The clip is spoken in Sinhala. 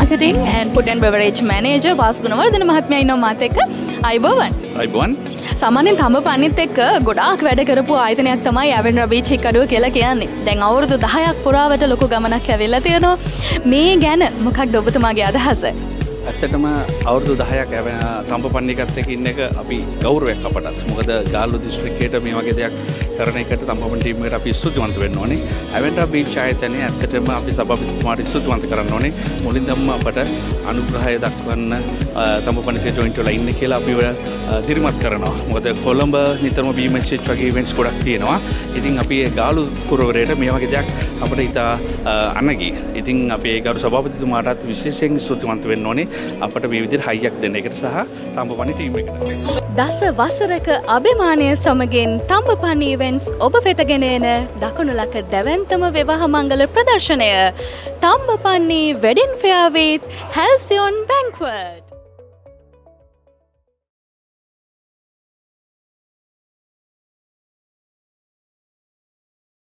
Marketing and Food and Beverage Manager වාස් ගුණවර්ධන මහත්මයා ඉන්නවා මාත් එක්ක. ආයුබෝවන්. ආයුබෝවන්. සාමාන්‍යයෙන් තඹපන්නිත් එක්ක ගොඩාක් වැඩ කරපු ආයතනයක් තමයි ඇවෙන්ඩ්‍රා බීච් හික්කඩුව කියලා කියන්නේ. දැන් අවුරුදු 10ක් පුරාවට ලොකු ගමනක් ඇවිල්ලා තියෙනවා. මේ ගැන මොකක්ද ඔබතුමාගේ අදහස? ඇත්තටම අවුරුදු 10ක් තඹපන්නි එකත් එක්ක ඉන්න එක අපි ගෞරවයක් අපටත්. මොකද ගාල්ල දිස්ත්‍රික්කයට මේ වගේ දෙයක් කරන එකට තඹපන්නි ටීම් එකට අපි ස්තුතිවන්ත වෙන්න ඕනේ. ඇවෙන්ඩ්‍රා බීච් ආයතනය ඇත්තටම අපි සභාපතිතුමාට ස්තුතිවන්ත කරන්න ඕනේ. මුලින්දම අපට අනුග්‍රහය දක්වන්න තඹපන්නි ජොයින්ට් වෙලා ඉන්න කියලා අපිව දිරිමත් කරනවා. මොකද කොළඹ නිතරම BMSH වගේ ඉවෙන්ට්ස් ගොඩක් තියෙනවා. ඉතින් අපි ඒ ගාලු පුරවරයට මේ වගේ දෙයක් අපිට ඉතා අනගි. ඉතින් අපි ඒ ගරු සභාපතිතුමාටත් විශේෂයෙන් ස්තුතිවන්ත වෙන්න ඕනේ අපට මේ විදිහට හයියක් දෙන්න එකට සහ තඹපන්නි ටීම් එකට. දස වසරක අභිමානය සමගින් තඹපන්නි ඉවෙන්ට්ස් ඔබ වෙත ගෙන එන දකුණු ලක දැවැන්තම විවාහ මංගල ප්‍රදර්ශනය, තඹපන්නි වෙඩින් ෆෙයා with හැල්සියොන් බැංක්වට්.